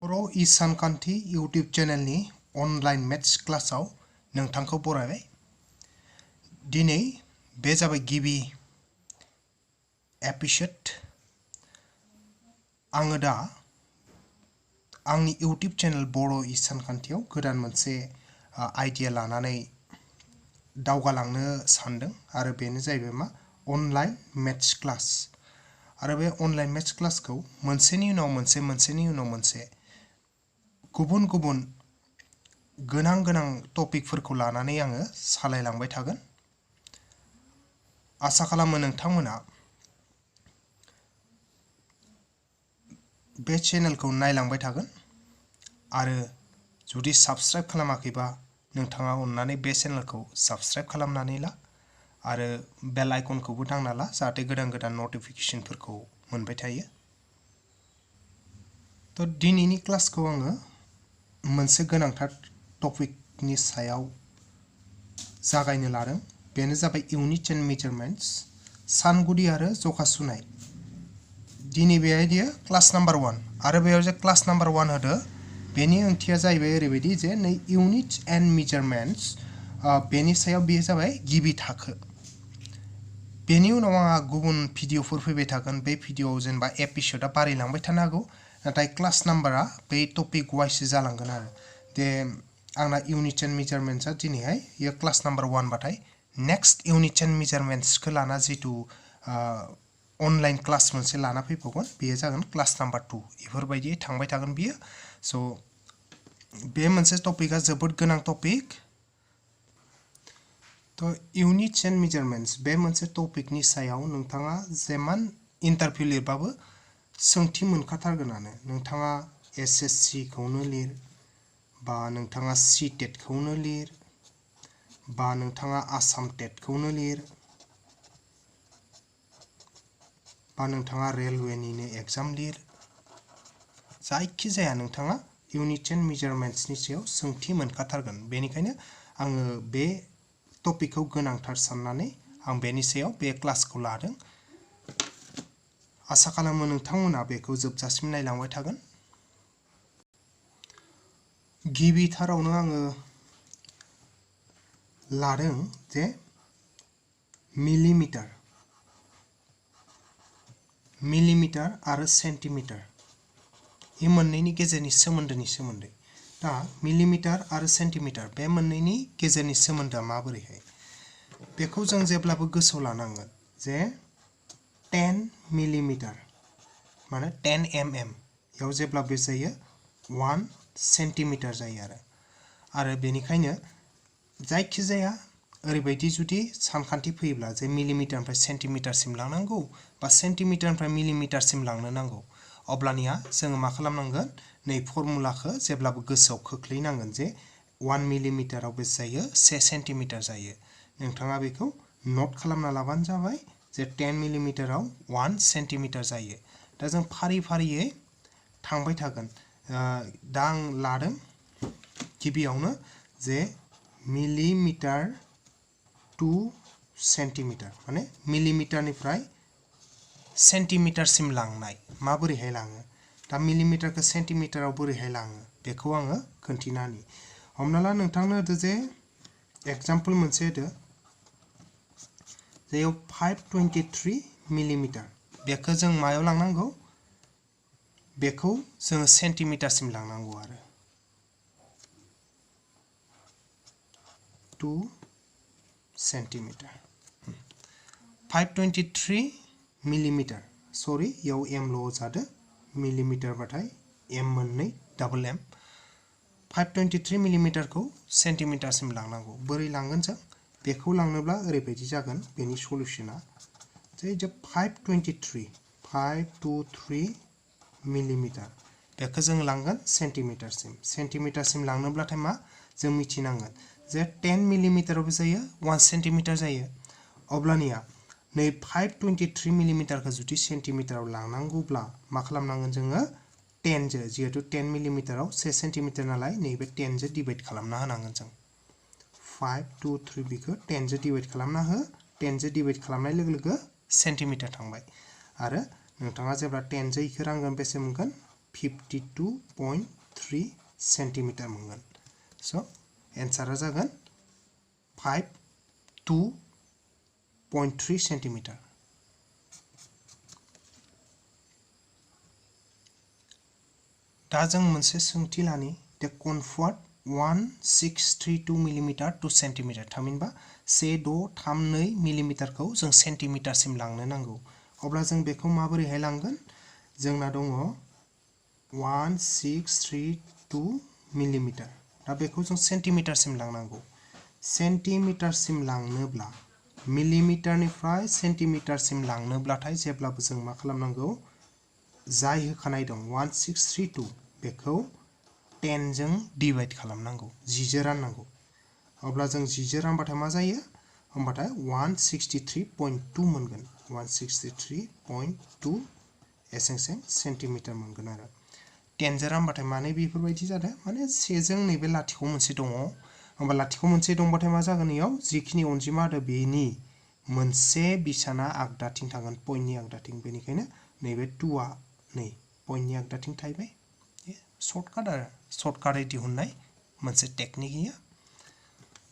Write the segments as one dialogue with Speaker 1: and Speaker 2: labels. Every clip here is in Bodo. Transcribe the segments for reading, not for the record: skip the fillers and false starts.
Speaker 1: बर' इ सानखान्थि इउट्युब चेनेलनि अनलाइन मेथ्स क्लासाव नोंथांखौ बरायबाय। दिनै बे जाबाय गिबि एपिसोड। आङो दा आंनि इउट्युब चेनेल बर' इ सानखान्थियाव गोदान मोनसे आइडिया लानानै दावगालांनो सानदों आरो बेनो जाहैबाय मा अनलाइन मेथ्स क्लास। आरो बे अनलाइन मेथ्स क्लासखौ मोनसेनि उनाव मोनसे गुबुन गुबुन गोनां टपिकफोरखौ लानानै आङो सालायलांबाय थागोन। आसा खालामो नोंथांमोना बे चेनेलखौ नायलांबाय थागोन आरो जुदि साबस्क्राइब खालामाखैबा नोंथाङा अननानै बे चेनेलखौ साबस्क्राइब खालामनानै ला आरो बेल आइकनखौबो दांना ला जाहाथे गोदान नटिफिकेशनफोरखौ मोनबाय थायो। थ' दिनैनि क्लासखौ आङो मोनसे गोनांथार टपिकनि सायाव जागायनो लादों। बेनो जाबाय इउनिट एन्ड मेजारमेन्ट्स, सानगुदि आरो जखा सुनाय। दिनै बे आयदाया क्लास नाम्बार 1 आरो बेयाव जे क्लास नाम्बार 1 होदो बेनि ओंथिया जाहैबाय ओरैबायदि जे नै इउनिट एन्ड मेजारमेन्ट्स बेनि सायाव बेयो जाबाय गिबि थाखो। बेनि उनाव आंहा गुबुन भिडिअफोर फैबाय थागोन। बे भिडिअआव जेनेबा एपिसोडा बारायलांबाय थानो हागौ, नाथाय क्लास नाम्बारा बै टपिक वाइससो जालांगोन आरो दे आंना इउनिट एन्ड मेजारमेन्ट्सआ दिनैहाय बेयो क्लास नाम्बार 1 बाथाय नेक्स्ट इउनिट एन्ड मेजारमेन्ट्सखौ लाना जितु अनलाइन क्लास मोनसे लाना फैबावगोन बेयो जागोन क्लास नाम्बार 2। बेफोरबायदि थांबाय थागोन बियो। स' बे मोनसे टपिकआ जोबोद गोनां टपिक। थ' इउनिट्स एन्ड मेजारमेन्ट्स बे मोनसे टपिकनि सायाव नोंथाङा जेमान इन्टारभिउ लिरबाबो सोंथि मोनखाथारगोनानो। नोंथाङा SSC खौनो लिर बा नोंथाङा CTET खौनो लिर बा नोंथाङा आसाम टेट खौनो लिर बा नोंथाङा रेलवेनिनो एग्जाम लिर, जायखिजाया नोंथाङा इउनिट एन्ड मेजारमेन्ट्सनि सायाव सोंथि मोनखाथारगोन। बेनिखायनो आङो बे टपिकखौ गोनांथार साननानै आं बेनि सायाव बे क्लासखौ लादों। आसा खालामो नोंथांमोना बेखौ जोबजासिम नायलांबाय थागोन। गिबिथारावनो आङो लादों जे मिलिमिटार आरो सेन्टिमिटार बे मोननैनि गेजेरनि सोमोन्दै। दा मिलिमिटार आरो सेन्टिमिटार बे मोननैनि गेजेरनि सोमोन्दोआ माबोरैहाय बेखौ जों जेब्लाबो गोसोआव लानांगोन जे 10 मिलिमिटार माने 10 mm याव जेब्लाबो जायो 1 सेन्टिमिटार जायो आरो बेनिखायनो जायखिजाया ओरैबायदि जुदि सानखान्थि फैयोब्ला जे मिलिमिटारनिफ्राय सेन्टिमिटारसिम लांनांगौ बा सेन्टिमिटारनिफ्राय मिलिमिटारसिम लांनो नांगौ, अब्लानिया जोङो मा खालामनांगोन नै फर्मुलाखौ जेब्लाबो गोसोआव खोख्लैनांगोन जे 1 मिलिमिटाराव बेसे जायो 1 सेन्टिमिटार जायो। नोंथाङा बेखौ नट खालामना लाबानो जाबाय जे 10 मिलिमिटाराव 1 सेन्टिमिटार जायो। दा जों फारियै थांबाय थागोन। दा आं लादों गिबियावनो जे मिलिमिटार टु सेन्टिमिटार माने मिलिमिटारनिफ्राय सेन्टिमिटारसिम लांनाय माबोरैहाय लाङो। दा मिलिमिटारखौ सेन्टिमिटाराव बोरैहाय लाङो बेखौ आङो खोन्थिना होनि। हमना ला नोंथांनो होदो जे एग्जाम्पल मोनसे होदो जेयाव 523 मिलिमिटार, बेखौ जों मायाव लांनांगौ, बेखौ जोङो सेन्टिमिटारसिम लांनांगौ आरो 2 सेन्टिमिटार। 523 मिलिमिटार, सरि याव एम ल' जादो, मिलिमिटार बाथाय एम मोननै डाबल एम। 523 मिलिमिटारखौ सेन्टिमिटारसिम लांनांगौ। बोरै लांगोन जों बेखौ लांनोब्ला ओरैबायदि जागोन बेनि सलुशना जे 523 मिलिमिटार बेखौ जों लांगोन सेन्टिमिटारसिम लांनोब्लाथाय मा जों मिथिनांगोन जे 10 मिलिमिटारावबो जायो 1 सेन्टिमिटार जायो। अब्लानिया नै 523 मिलिमिटारखौ जुदि सेन्टिमिटाराव लांनांगौब्ला मा खालामनांगोन जोङो 10 जो, जिहेतु 10 मिलिमिटाराव 1 सेन्टिमिटार नालाय नैबे 10 जो डिभाइड खालामना होनांगोन जों। 523 बेखौ 10 जो डिभाइड खालामना हो। 10 जो डिभाइड खालामनाय लोगो लोगो सेन्टिमिटार थांबाय आरो नोंथाङा जेब्ला 10 जो इखौ रानगोन बेसे मोनगोन 52.5 5.3 सेन्टिमिटार मोनगोन स' एन्सारा जागोन 2.3 सेन्टिमिटार दा जों मोनसे सोंथि लानि द कनभार्ट 1632 मिलिमिटार टु सेन्टिमिटार थामहिनबा 1632 मिलिमिटारखौ जों सेन्टिमिटारसिम लांनो नांगौ अब्ला जों बेखौ माबोरैहाय लांगोन जोंना दङ 1632 मिलिमिटार दा बेखौ जों सेन्टिमिटारसिम लांनांगौ सेन्टिमिटारसिम लांनोब्ला मिलिमिटारनिफ्राय सेन्टिमिटारसिम लांनोब्लाथाय जेब्लाबो जों मा खालामनांगौ जाय होखानाय दं 1632 बेखौ 10 जों डिवाइड खालामनांगौ 10 जों राननांगौ अब्ला जों 10 जों रानबाथाय मा जायो होमबाथाय 163.2 मोनगोन 163.2 एसेंसें सेन्टिमिटार मोनगोन आरो 10 जों रानबाथाय माने बेफोरबायदि जादों माने 1 जों नैबे लाथिख' मोनसे दङ होमबा लाथिख' मोनसे दंबाथाय मा जागोन इयाव जिखिनि अनजिमा दं बेनि मोनसे बिसाना आगदाथिं थागोन पइन्टनि आगदाथिं बेनिखायनो नैबे 2 आ नै पइन्टनि आगदाथिं थाहैबाय सर्टकाटै दिहुननाय मोनसे टेकनिक इयो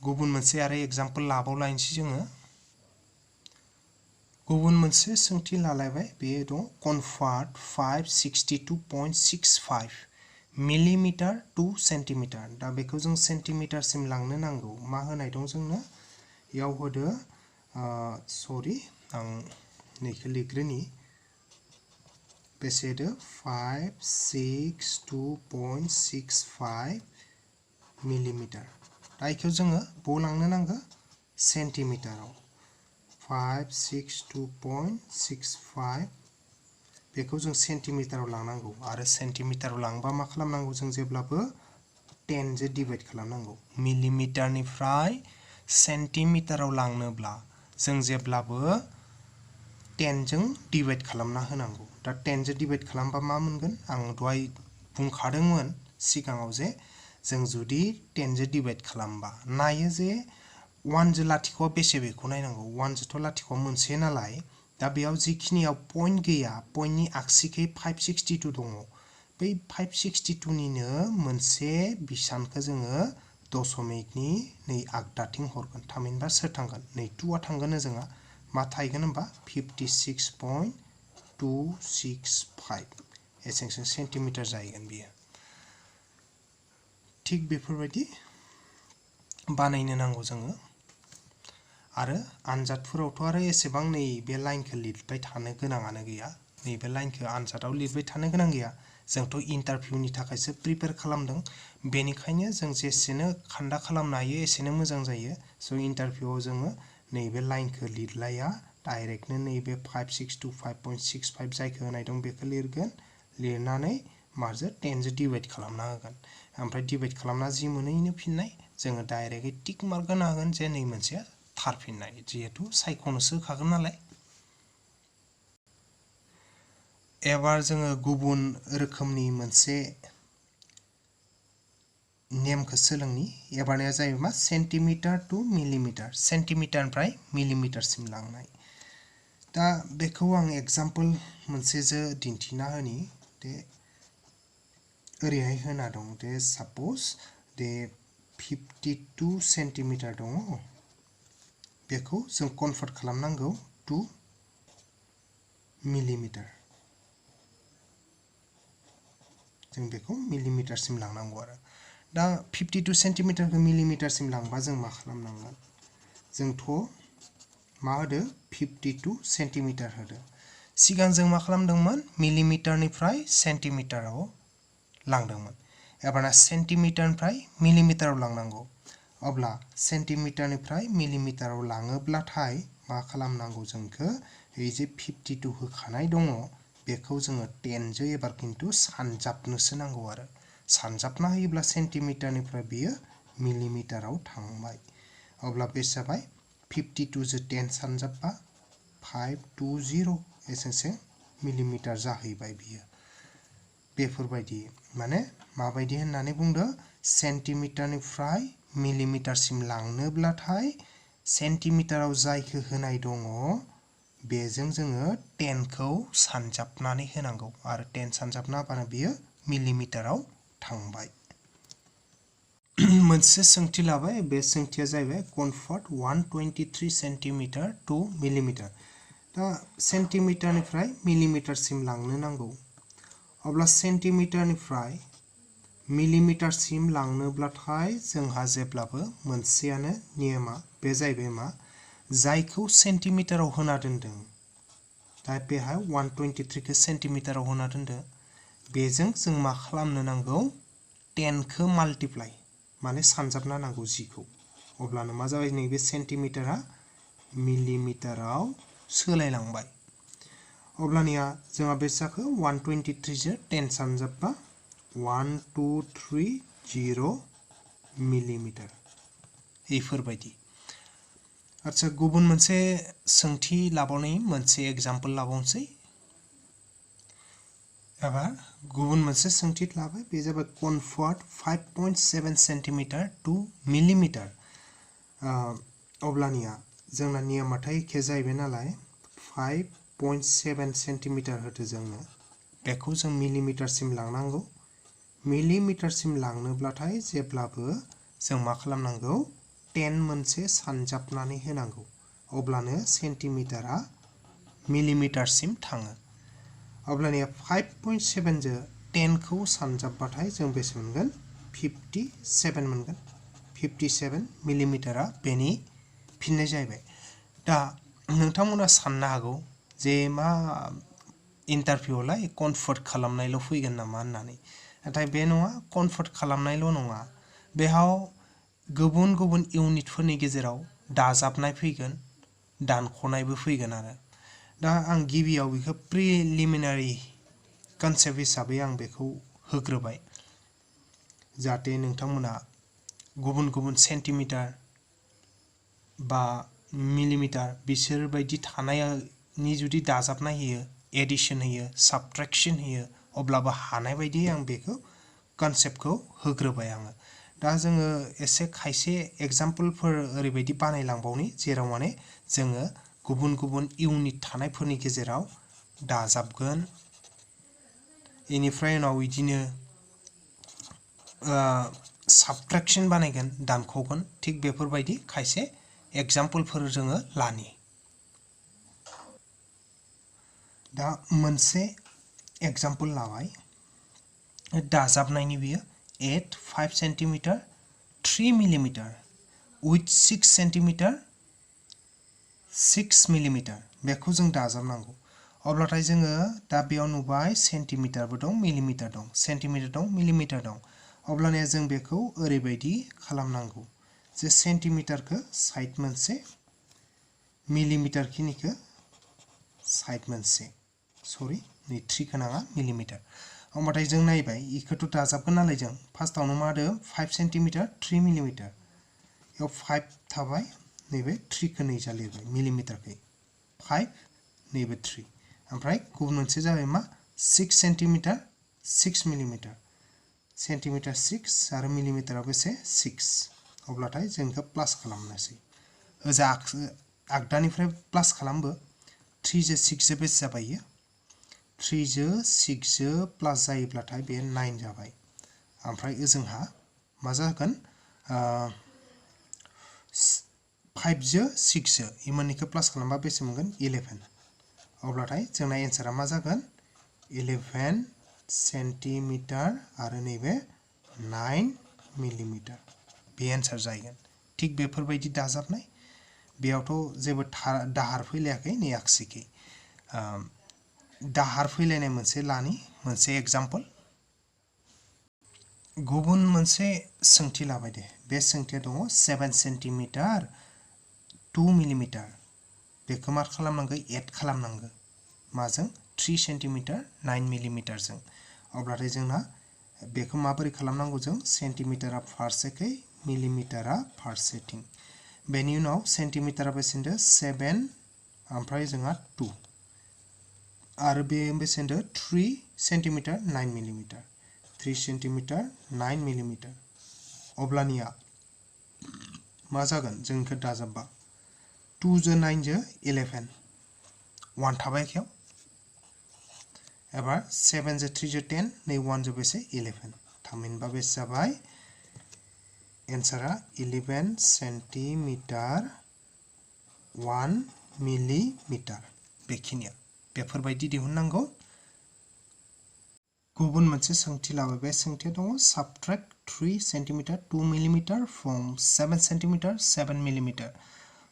Speaker 1: गुबुन मोनसे आरो एग्जांपल लाबावलायनोसै जोङो गुबुन मोनसे सोंथि लालायबाय बेयो दं कनभार्ट 562.65 मिलिमिटार टु सेन्टिमिटार दा बेखौ जों सेन्टिमिटारसिम लांनो नांगौ मा होनाय दं जोंनो इयाव होदो सरि आं नैखौ लिरग्रोनि बेसे दो 562.65 मिलिमिटार दा इखौ जोङो बो लांनो नांगौ सेन्टिमिटाराव 562.65 बेखौ जों सेन्टिमिटाराव लांनांगौ आरो सेन्टिमिटाराव लांबा मा खालामनांगौ जों जेब्लाबो 10 जों डिवाइड खालामनांगौ मिलिमिटारनिफ्राय सेन्टिमिटाराव लांनोब्ला जों जेब्लाबो 10 जों डिवाइड खालामना होनांगौ दा 10 जों डिवाइड खालामबा मा मोनगोन आं दहाय बुंखादोंमोन सिगाङाव जे जों जुदि 10 जों डिवाइड खालामबा नायो जे 1 जों लाथिख'आ बेसे बेखौ नायनांगौ 1 जोंथ' लाथिख'आ मोनसे नालाय दा बेयाव जिखिनियाव पइन्ट गैया पइन्टनि आगसिखै 562 दङ बै 562 निनो मोनसे बिसानखौ जोङो दशमिकनि नै आगदाथिं हरगोन थामहिनबा सोर थांगोन नै 2 आ थांगोन जोंहा मा थाहैगोन होनबा 56.265 एसेंसें सेन्टिमिटार जाहैगोन बियो थिग बेफोरबायदि बानायनो नांगौ जोङो आरो आनजादफोरावथ' आरो एसेबां नै बे लाइनखौ लिरबाय थानो गोनाङानो गैया नैबे लाइनखौ आनजादाव लिरबाय थानो गोनां गैया जोंथ' इन्टारभिउनि थाखायसो प्रिपेयार खालामदों बेनिखायनो जों जेसेनो खान्दा खालामनो हायो एसेनो मोजां जायो स' इन्टारभिउआव जोङो नैबे लाइनखौ लिरलाया डाइरेक्टनो नैबे 562.65 जायखौ होनाय दं बेखौ लिरगोन लिरनानै माजों 10 जों डिवाइड खालामना होगोन ओमफ्राय डिवाइड खालामना जि मोनैनो फिननाय जोङो डाइरेक्टयै टिक मार्क होना होगोन जे नै मोनसेया थारफिननाय जिहेतु सायख'नोसो होखागोन नालाय एबार जोङो गुबुन रोखोमनि मोनसे नेमखौ सोलोंनि एबारनिया जाहैबाय मा सेन्टिमिटार टु मिलिमिटार सेन्टिमिटारनिफ्राय मिलिमिटारसिम लांनाय दा बेखौ आं एग्जाम्पल मोनसेजों दिन्थिना होनि दे ओरैहाय होना दं दे साप'ज दे 52 सेन्टिमिटार दङ बेखौ जों कनभार्ट खालामनांगौ टु मिलिमिटार जों बेखौ मिलिमिटारसिम लांनांगौ आरो दा 52 सेन्टिमिटारखौ मिलिमिटारसिम लांबा जों मा खालामनांगोन जोंथ' मा होदो 52 सेन्टिमिटार होदो सिगां जों मा खालामदोंमोन मिलिमिटारनिफ्राय सेन्टिमिटाराव लांदोंमोन एबारना सेन्टिमिटारनिफ्राय मिलिमिटाराव लांनांगौ अब्ला सेन्टिमिटारनिफ्राय मिलिमिटाराव लाङोब्लाथाय मा खालामनांगौ जोंखौ এই जे 52 होखानाय दङ बेखौ जोङो 10 जों एबार किन्तु सानजाबनोसो नांगौ आरो सानजाबना होयोब्ला सेन्टिमिटारनिफ्राय बियो मिलिमिटाराव थांबाय अब्ला बे जाबाय 52 जों 10 सानजाबबा 520 एसेंसें मिलिमिटार जाहैबाय बियो बेफोरबायदि माने माबायदि होननानै बुंदो सेन्टिमिटारनिफ्राय मिलिमिटारसिम लांनोब्लाथाय सेन्टिमिटाराव जायखौ होनाय दङ बेजों जोङो 10 खौ सानजाबनानै होनांगौ आरो 10 सानजाबना होबानो बियो मिलिमिटाराव थांबाय। मोनसे सोंथि लाबाय, बे सोंथिया जाहैबाय कनभार्ट 123 सेन्टिमिटार टु मिलिमिटार। दा सेन्टिमिटारनिफ्राय मिलिमिटारसिम लांनो नांगौ। अब्ला सेन्टिमिटारनिफ्राय मिलिमिटारसिम लांनोब्लाथाय जोंहा जेब्लाबो मोनसेयानो नियमा, बे जाहैबाय मा, जायखौ सेन्टिमिटाराव होना दोनदों, दा बेहाय 123 खौ सेन्टिमिटाराव होना दोनदों, बेजों जों मा खालामनो नांगौ, 10 खौ माल्टिप्लाइ, माने सानजाबना नांगौ 10 खौ। अब्लानो मा जाबाय, नैबे सेन्टिमिटारा मिलिमिटाराव सोलायलांबाय। अब्लानिया जोंहा बेसेबांखौ 123 जों 10 सानजाबबा 1230 मिलिमिटार, बेफोरबायदि। आच्छा, गुबुन मोनसे सोंथि लाबावनि, मोनसे एग्जाम्पल लाबावनोसै। एबार गुबुन मोनसे सोंथि लाबाय, बे जाबाय कनभार्ट 5.7 सेन्टिमिटार टु मिलिमिटार। अब्लानिया जोंना नियमाथाय एखे जाहैबाय नालाय 5.7 सेन्टिमिटार होदो जोंनो, बेखौ जों मिलिमिटारसिम लांनांगौ। मिलिमिटारसिम लांनोब्लाथाय जेब्लाबो जों मा खालामनांगौ, 10 मोनसे सानजाबनानै होनांगौ, अब्लानो सेन्टिमिटारा मिलिमिटारसिम थाङो। अब्लानिया 5.7 जों 10 खौ सानजाबबाथाय जों बेसे मोनगोन, 57 मोनगोन। 57 मिलिमिटारा बेनि फिननाय जाहैबाय। दा नोंथांमोना साननो हागौ जे मा इन्टारभिउआवलाय कनभार्ट खालामनायल' फैगोन नामा होननानै। नाथाय बे नङा, कनभार्ट खालामनायल' नङा, बेयाव गुबुन गुबुन इउनिटफोरनि गेजेराव दाजाबनाय फैगोन, दानख'नायबो फैगोन आरो। दा आं गिबियाव बेखौ प्रिलिमिनारि कनसेप्ट हिसाबै आं बेखौ होग्रोबाय, जाहाथे नोंथांमोना गुबुन गुबुन सेन्टिमिटार बा मिलिमिटार बिसोरबायदि थानायनि जुदि दाजाबनाय होयो, एडिसन होयो, साबट्रेक्सन होयो, अब्लाबो हानाय बायदि आं बेखौ कनसेप्टखौ होग्रोबाय आङो। दा जोङो एसे खायसे एग्जाम्पलफोर ओरैबायदि बानायलांबावनि, जेराव माने जोङो गुबुन गुबुन इउनिट थानायफोरनि गेजेराव दाजाबगोन, बेनिफ्राय उनाव बिदिनो साबट्रेक्सन बानायगोन, दानख'गोन, थिग बेफोरबायदि खायसे एग्जाम्पलफोर जोङो लानि। दा मोनसे एग्जाम्पल लाबाय, दाजाबनायनि बियो 5 centimetre 3 millimetre with 6 centimetre 6 millimetre, बेखौ जों दाजाबनांगौ। अब्लाथाय जोङो दा बेयाव नुबाय सेन्टिमिटारबो दं, मिलिमिटार दं, सेन्टिमिटार दं, मिलिमिटार दं। अब्लानिया जों बेखौ ओरैबायदि खालामनांगौ जे सेन्टिमिटारखौ साइड मोनसे, मिलिमिटार खिनिखौ साइड मोनसे, सरि नै 3 गोनाङा मिलिमिटार। होमबाथाय जों नायबाय, बेखौथ' दाजाबगोन नालाय जों फार्स्टआवनो मा होदों, 5 सेन्टिमिटार 3 मिलिमिटार, बेयाव 5 थाबाय, नैबे 3 खौ नैजा लिरबाय, मिलिमिटारखै 5, नैबे 3, ओमफ्राय गुबुन मोनसे जाबाय मा, 6 सेन्टिमिटार 6 मिलिमिटार, सेन्टिमिटार 6 आरो मिलिमिटारा बेसे 6, अब्लाथाय जों बेखौ प्लास खालामनोसै। ओजा आगदानिफ्राय प्लास खालामबो, 3 जो 6 जो बेसे जाबाय, 3 जो 6 जो प्लास जायोब्लाथाय बे 9 जाबाय। ओमफ्राय ओजोंहा मा जागोन, 5 जो 6 जो इ मोननैखौ प्लास खालामबा बेसे मोनगोन, 11। अब्लाथाय जोंना एन्सारा मा जागोन, 11 सेन्टिमिटार आरो नैबे 9 मिलिमिटार, बे एन्सार जाहैगोन। थिग बेफोरबायदि दाजाबनाय, बेयावथ' जेबो दाहार फैलायाखै, नै आगसिखै दाहार फैलायनाय मोनसे लानि, मोनसे एग्जाम्पल। गुबुन मोनसे सोंथि लाबाय दे, बे सोंथिया दङ 7 सेन्टिमिटार 2 मिलिमिटार, बेखौ मा खालामनांगौ, एड खालामनांगौ, माजों, 3 सेन्टिमिटार 9 मिलिमिटारजों। अब्लाथाय जोंना बेखौ माबोरै खालामनांगौ, जों सेन्टिमिटारा फारसेखै, मिलिमिटारा फारसेथिं, बेनि उनाव सेन्टिमिटारा बेसे होनदो 7, ओमफ्राय जोंहा 2, आरो बे बेसे होनदो 3 सेन्टिमिटार 9 मिलिमिटार, 3 सेन्टिमिटार 9 मिलिमिटार। अब्लानिया मा जागोन, जों बेखौ दाजाबबा 2 जो 9 जो 11, 1 थाबाय आखायाव, एबार 7 जो 3 जो 10, नै 1 जो बेसे 11 थामहिनबा बे जाबाय एन्सारा 11 सेन्टिमिटार 1 मिलिमिटार बेखिनिया बेफोरबायदि दिहुननांगौ। गुबुन मोनसे सोंथि लाबाय बे सोंथिया दङ साबट्रेक्ट 3 centimetre 2 millimetre from 7 centimetre 7 millimetre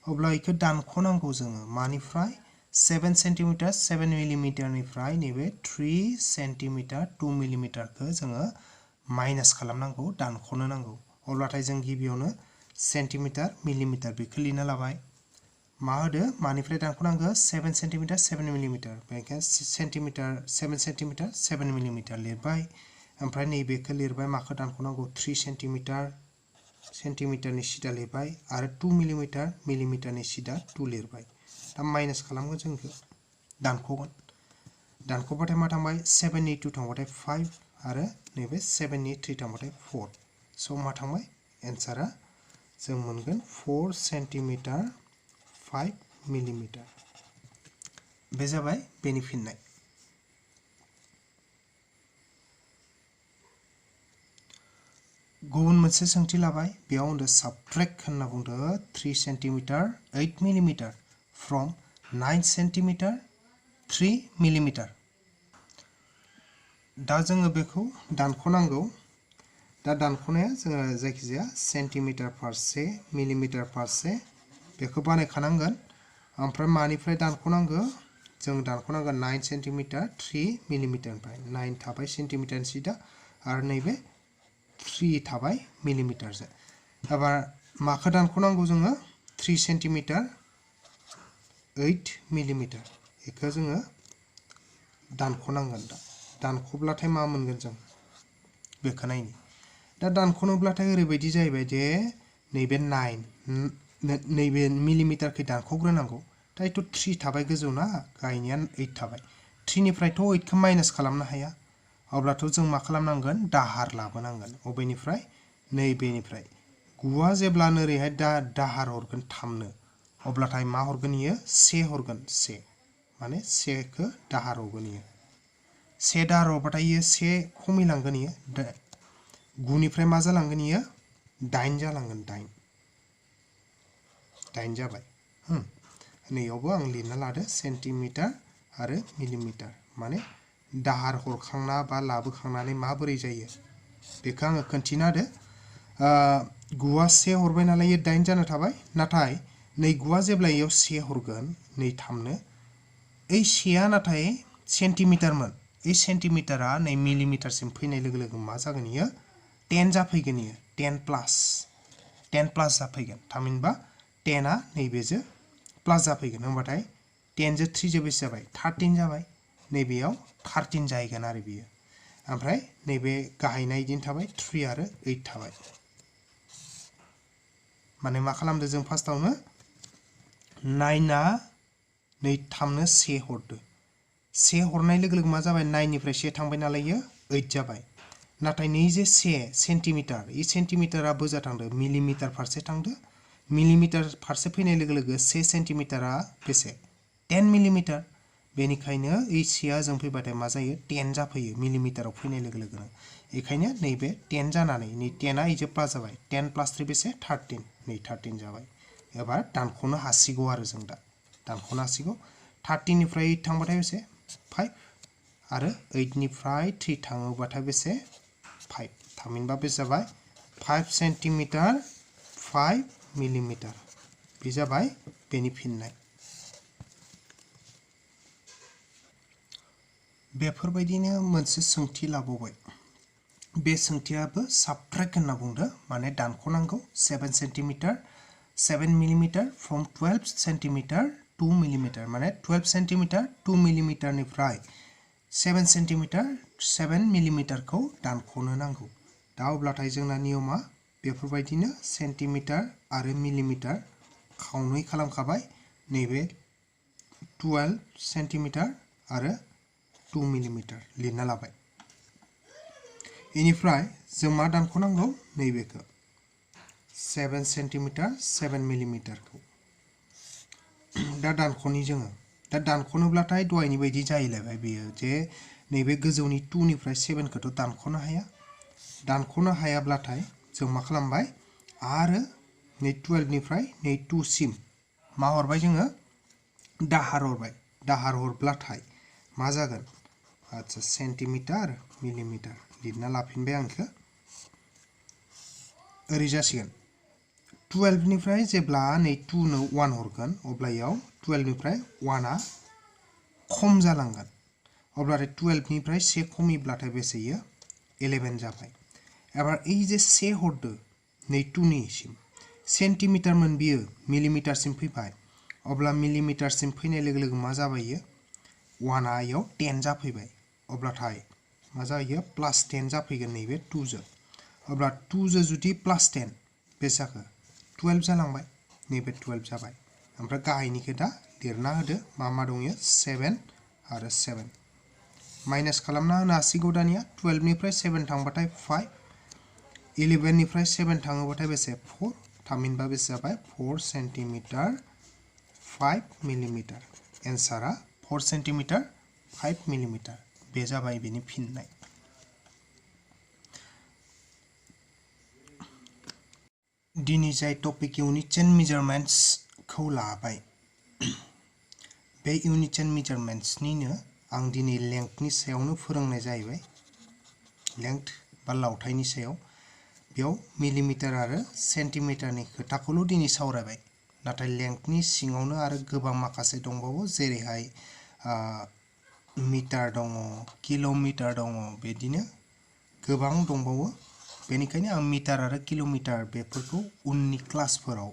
Speaker 1: अब्ला इखौ दानख'नांगौ जोङो मानिफ्राय 7 सेन्टिमिटार 7 मिलिमिटारनिफ्राय नैबे 3 सेन्टिमिटार 2 मिलिमिटारखौ जोङो माइनास खालामनांगौ दानख'नो नांगौ अब्लाथाय जों गिबियावनो सेन्टिमिटार मिलिमिटार बेखौ लिरना लाबाय मा होदो मानिफ्राय दानख'नांगौ 7 सेन्टिमिटार 7 मिलिमिटार बेखायनो सेन्टिमिटार 7 सेन्टिमिटार 7 मिलिमिटार लिरबाय ओमफ्राय नैबेखौ लिरबाय माखौ दानख'नांगौ 3 सेन्टिमिटारनि सिदा लिरबाय आरो 2 मिलिमिटार मिलिमिटारनि सिदा 2 लिरबाय दा माइनास खालामगोन जों बेखौ दानख'बाथाय मा थांबाय 7 नि 2 थांबाथाय 5 आरो नैबे 7 नि 3 थांबाथाय 4 स' मा थांबाय एन्सारा जों मोनगोन 4 सेन्टिमिटार 5 मिलिमिटार बे जाबाय बेनि फिननाय। गुबुन मोनसे सोंथि लाबाय बेयाव होनदो साबट्रेक्ट होनना बुंदो 3 centimetre 8 millimetre from 9 centimetre 3 millimetre दा जोङो बेखौ दानख'नांगौ दा दानख'नाया जोङो जायखिजाया सेन्टिमिटार फारसे मिलिमिटार फारसे बेखौ बानायखानांगोन ओमफ्राय मानिफ्राय दानख'नांगौ जों दानख'नांगोन 9 सेन्टिमिटार 3 मिलिमिटारनिफ्राय 9 थाबाय सेन्टिमिटारनि सिदा आरो नैबे 3 थाबाय मिलिमिटारजों एबार माखौ दानख'नांगौ जोङो 3 सेन्टिमिटार 8 मिलिमिटार बेखौ जोङो दानख'नांगोन दा दानख'ब्लाथाय मा मोनगोन जों बेखौ नायनि दा दानख'नोब्लाथाय ओरैबायदि जाहैबाय जे नैबे 9 नैबे मिलिमिटारखौ दानख'ग्रोनांगौ दा एथ' 3 थाबाय गोजौ ना गाहायनिया 8 थाबाय 3 निफ्रायथ' 8 खौ माइनास खालामनो हाया अब्लाथ' जों मा खालामनांगोन दाहार लाबोनांगोन अबेनिफ्राय नैबेनिफ्राय 9आ जेब्ला ओरैहाय दाहार हरगोन 3नो अब्लाथाय मा हरगोन इयो 1 हरगोन 1 माने 1 खौ दाहार हरगोन इयो 1 दाहार हरबाथाय इयो 1 खमिलांगोन इयो 9 निफ्राय मा जालांगोन इयो 8 जालांगोन 8 जाबाय नैयावबो आं लिरना लादो सेन्टिमिटार आरो मिलिमिटार माने दाहार हरखांना बा लाबोखांनानै माबोरै जायो बेखौ आङो खोन्थिना होदो 9आ 1 हरबाय नालाय 8 जाना थाबाय नाथाय नै 9आ जेब्ला इयाव 1 हरगोन नै 3नो ओइ 1आ नाथाय सेन्टिमिटारमोन ओइ सेन्टिमिटारा नै मिलिमिटारसिम फैनाय लोगो लोगो मा जागोन इयो 10 जाफैगोन इयो 10 प्लास जाफैगोन थामहिनबा 10आ नैबेजों प्लास जाफैगोन होनबाथाय 10 जों 3 जों बेसे जाबाय 13 जाबाय नैबेयाव 13 जाहैगोन आरो बियो ओमफ्राय नैबे गाहायना इदिनो थाबाय 3 आरो 8 थाबाय माने मा खालामदो जों फार्स्टआवनो 9आ नै 3नो 1 हरदो 1 हरनाय लोगो लोगो मा जाबाय 9 निफ्राय 1 थांबाय नालाय इयो 8 जाबाय नाथाय नै जे 1 सेन्टिमिटार इ सेन्टिमिटारा बोजा थांदो मिलिमिटार फारसे थांदो मिलिमिटार फारसे फैनाय लोगो लोगो 1 सेन्टिमिटारा बेसे 10 मिलिमिटार बेनिखायनो इ सिया जों फैबाथाय मा जायो 10 जाफैयो मिलिमिटाराव फैनाय लोगो लोगोनो बेखायनो नैबे 10 जानानै नै 10आ इजों प्लास जाबाय 10 प्लास 3 बेसे 13 नै 13 जाबाय एबार दानख'नो हासिगौ आरो जों दा दानख'नो हासिगौ 13 निफ्राय 8 थांबाथाय बेसे 5 आरो 8 निफ्राय 3 थाङोबाथाय बेसे 5 थामहिनबा बे जाबाय 5 सेन्टिमिटार 5 मिलिमिटार बे जाबाय बेनि फिननाय बेफोरबायदिनो मोनसे सोंथि लाबावबाय बे सोंथियाबो साबट्रेक्ट होनना बुंदो माने दानख'नांगौ 7 centimetre 7 millimetre from 12 centimetre 2 millimetre माने 12 सेन्टिमिटार 2 मिलिमिटारनिफ्राय 7 सेन्टिमिटार 7 मिलिमिटारखौ दानख'नो नांगौ दा अब्लाथाय जोंना नियमा बेफोरबायदिनो सेन्टिमिटार आरो मिलिमिटार खावनै खालामखाबाय नैबे 12 सेन्टिमिटार आरो 2 मिलिमिटार लिरना लाबाय इनिफ्राय जों मा दानख'नांगौ नैबेखौ 7 सेन्टिमिटार 7 मिलिमिटारखौ दा दानख'नि जोङो दा दानख'नोब्लाथाय दहायनि बायदि जाहैलायबाय बेयो जे नैबे गोजौनि 2 निफ्राय 7 खौथ' दानख'नो हाया दानख'नो हायाब्लाथाय जों मा खालामबाय आरो नै 12 निफ्राय नै 2 सिम मा हरबाय जोङो दाहार हरब्लाथाय मा जागोन आच्छा सेन्टिमिटार मिलिमिटार लिरना लाफिनबाय आं इखो ओरै जासिगोन 12 निफ्राय जेब्ला नै 2 नो 1 हरगोन अब्ला याव 12 निफ्राय 1 आ खम जालांगोन अब्लाथाय 12 निफ्राय 1 खमिब्लाथाय बेसे इयो 11 जाबाय एबार এই যে 1 हरदो नै 2 निसिम सेन्टिमिटार मोन बियो मिलिमिटार सिम फैबाय अब्ला मिलिमिटार सिम फैनाय लोगो लोगो मा जाबाय इयो 1 आ याव 10 जाफैबाय अब्लाथाय मा जायो प्लस 10 जाफैगोन नैबे 2 जो अब्ला 2 जो जुदि प्लस 10 बेसे जाखो 12 जालांबाय नैबे 12 जाबाय ओमफ्राय गाहायनिखौ दा लिरना होदो मा दं इयो 7 आरो 7 माइनास खालामना होनो हासिगौ दानिया 12 निफ्राय 7 थांबाथाय 5 11 निफ्राय 7 थाङोबाथाय बेसे 4 थामहिनबा बेसे जाबाय 4 सेन्टिमिटार 5 मिलिमिटार एन्सारा 4 सेन्टिमिटार 5 मिलिमिटार बे जाबाय बेनि फिननाय दिनै जाय टपिक इउनिट्स एन्ड मेजारमेन्ट्स खौ लाबाय बे इउनिट्स एन्ड मेजारमेन्ट्स निनो आं दिनै लेंथनि सायावनो फोरोंनाय जाहैबाय लेंथ बा लावथायनि सायाव बेयाव मिलिमिटार आरो सेन्टिमिटारनि खोथाखौल' दिनै सावरायबाय नाथाय लेंथनि सिङावनो आरो गोबां माखासे दंबावो जेरैहाय मिटार दङ किल'मिटार दङ बिदिनो गोबां दंबावो बेनिखायनो आं मिटार आरो किल'मिटार बेफोरखौ उननि क्लासफोराव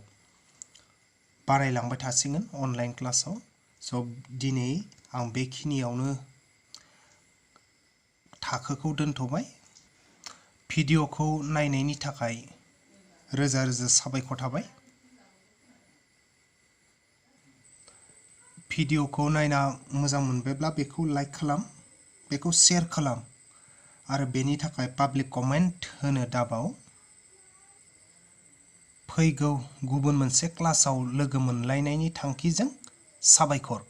Speaker 1: बारायलांबाय थासिगोन अनलाइन क्लासाव स' दिनै आं बेखिनियावनो थाखोखौ दोनथ'बाय भिडिअ'खौ नायनायनि थाखाय रोजा रोजा साबायखर थाबाय भिडिअ'खौ नायना मोजां मोनबायब्ला बेखौ लाइक खालाम बेखौ शेयार खालाम आरो बेनि थाखाय पाब्लिक कमेन्ट होनो दाबाव फैगौ गुबुन मोनसे क्लासाव लोगो मोनलायनायनि थांखिजों साबायखर